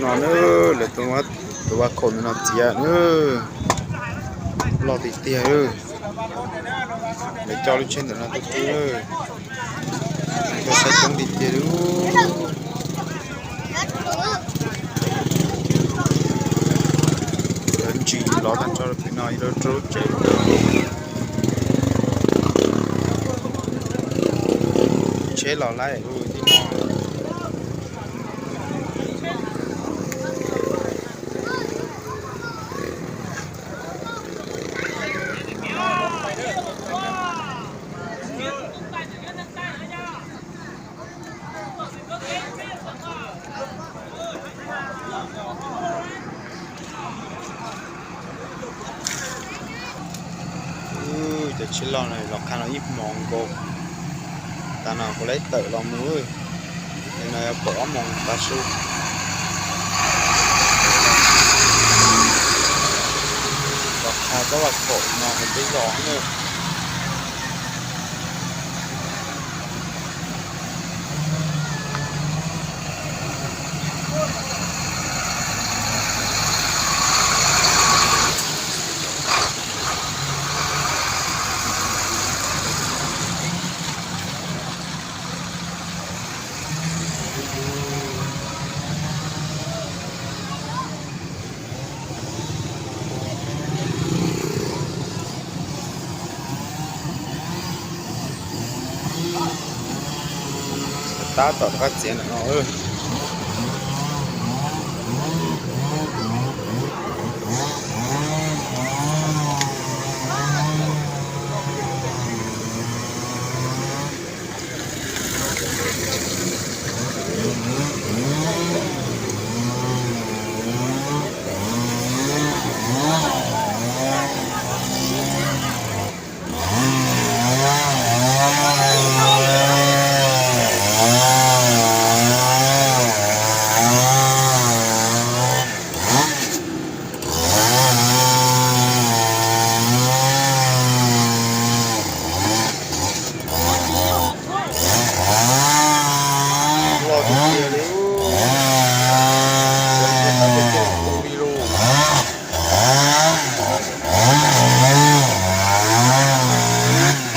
No na, lawv tus vaj khaum ntawm no txiav na, loj tiag tiag. Lawv coj lub tsheb ntawm no tuaj pub, coj saib coob tiag tiag li. Lawv ntsis los tag nrho rau pem no, rau rau tsev. Tsheb los laij ua tib no. Cov tsheb loj no los qha no ib hmos nkaus. Tas no kuv laib tawm los mus, no yog pom ob moos tav su. Los qha tsob vaj khaum no hauv peb zos na. Tab tom rov qab txiav ntawm no. Loj tiag tiag li.